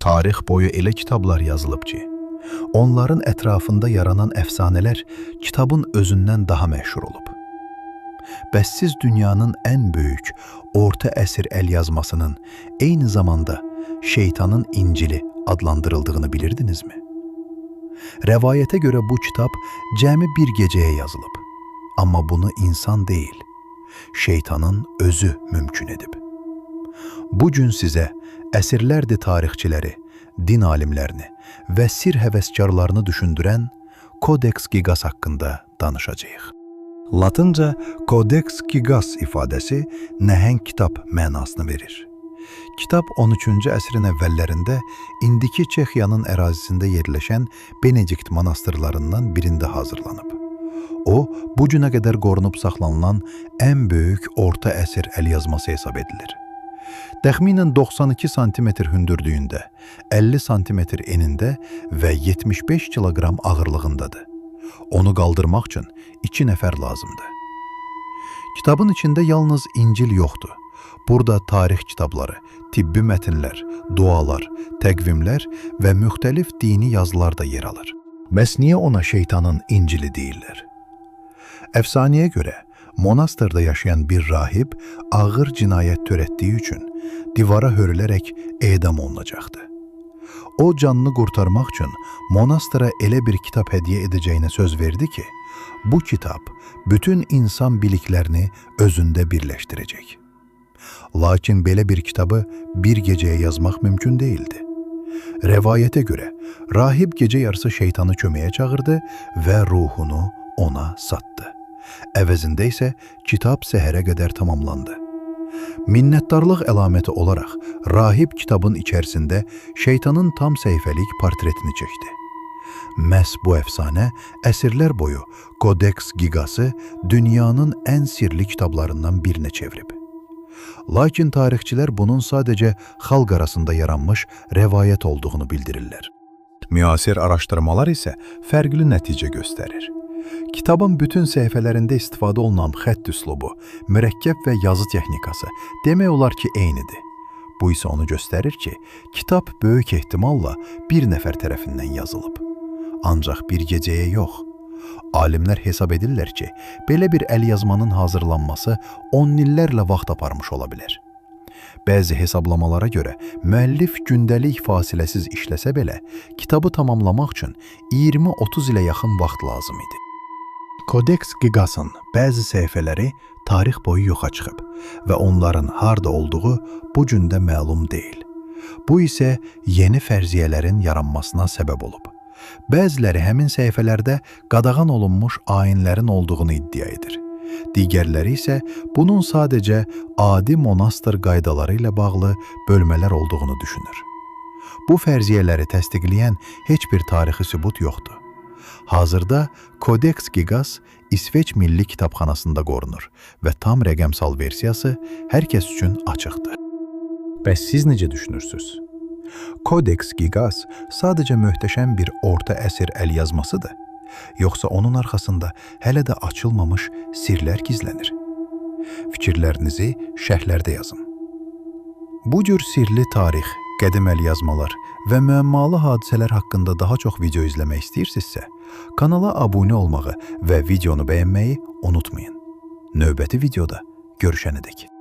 Tarix boyu elə kitablar yazılıb ki, onların ətrafında yaranan əfsanələr kitabın özündən daha məşhur olub. Bəs siz dünyanın ən böyük orta əsr əlyazmasının eyni zamanda Şeytanın İncili adlandırıldığını bilirdinizmi? Rəvayətə görə bu kitab cəmi bir gecəyə yazılıb. Amma bunu insan deyil, şeytanın özü mümkün edib. Bu gün sizə əsrlərdir tarixçiləri, din alimlərini və sir həvəskarlarını düşündürən Codex Gigas haqqında danışacağıq. Latınca Codex Gigas ifadəsi nəhəng kitab mənasını verir. Kitab 13-cü əsrin əvvəllərində indiki Çexiyanın ərazisində yerləşən Benedikt monastırlarından birində hazırlanıb. O, bu günə qədər qorunub saxlanılan ən böyük orta əsr əlyazması hesab edilir. Təxminən 92 sm hündürlüyündə, 50 sm enində və 75 kiloqram ağırlığındadır. Onu qaldırmaq üçün 2 nəfər lazımdır. Kitabın içində yalnız İncil yoxdur. Burada tarix kitabları, tibbi mətnlər, dualar, təqvimlər və müxtəlif dini yazılar da yer alır. Bəs niyə ona şeytanın İncili deyirlər? Əfsanəyə görə monastırda yaşayan bir rahib ağır cinayət törətdiyi üçün divara hörülərək edam olunacaqdı. O canını qurtarmaq üçün monastıra elə bir kitab hədiyyə edəcəyinə söz verdi ki, bu kitab bütün insan biliklərini özündə birləşdirəcək. Lakin belə bir kitabı bir gecəyə yazmaq mümkün değildi. Rəvayətə görə rahib gecə yarısı şeytanı köməyə çağırdı və ruhunu ona satdı. Əvəzində isə kitab səhərə qədər tamamlandı. Minnətdarlıq əlaməti olaraq rahib kitabın içərisində şeytanın tam səhifəlik portretini çəkdi. Məhz bu əfsanə əsrlər boyu Codex Gigas'ı dünyanın ən sirli kitablarından birinə çevirib. Lakin tarixçilər bunun sadəcə xalq arasında yaranmış rəvayət olduğunu bildirirlər. Müasir araşdırmalar isə fərqli nəticə göstərir. Kitabın bütün səhifələrində istifadə olunan xətt üslubu, mürəkkəb və yazı texnikası demək olar ki, eynidir. Bu isə onu göstərir ki, kitab böyük ehtimalla bir nəfər tərəfindən yazılıb. Ancaq bir gecəyə yox. Alimlər hesab edirlər ki, belə bir əlyazmanın hazırlanması 10 illərlə vaxt aparmış ola bilər. Bəzi hesablamalara görə müəllif gündəlik fasiləsiz işləsə belə, kitabı tamamlamaq üçün 20-30 ilə yaxın vaxt lazım idi. Codex Gigas'ın bəzi səhifələri tarix boyu yoxa çıxıb və onların harda olduğu bu gün də məlum deyil. Bu isə yeni fərziyyələrin yaranmasına səbəb olub. Bəziləri həmin səhifələrdə qadağan olunmuş ayinlərin olduğunu iddia edir. Digərləri isə bunun sadəcə adi monastır qaydaları ilə bağlı bölmələr olduğunu düşünür. Bu fərziyyələri təsdiqləyən heç bir tarixi sübut yoxdur. Hazırda Codex Gigas İsveç Milli Kitabxanasında qorunur və tam rəqəmsal versiyası hər kəs üçün açıqdır. Bəs siz necə düşünürsünüz? Codex Gigas sadəcə möhtəşəm bir orta əsr əlyazmasıdır, yoxsa onun arxasında hələ də açılmamış sirlər gizlənir? Fikirlərinizi şərhlərdə yazın. Bu cür sirli tarix, qədim əlyazmalar və müəmmalı hadisələr haqqında daha çox video izləmək istəyirsinizsə, kanala abunə olmağı və videonu bəyənməyi unutmayın. Növbəti videoda görüşənədək.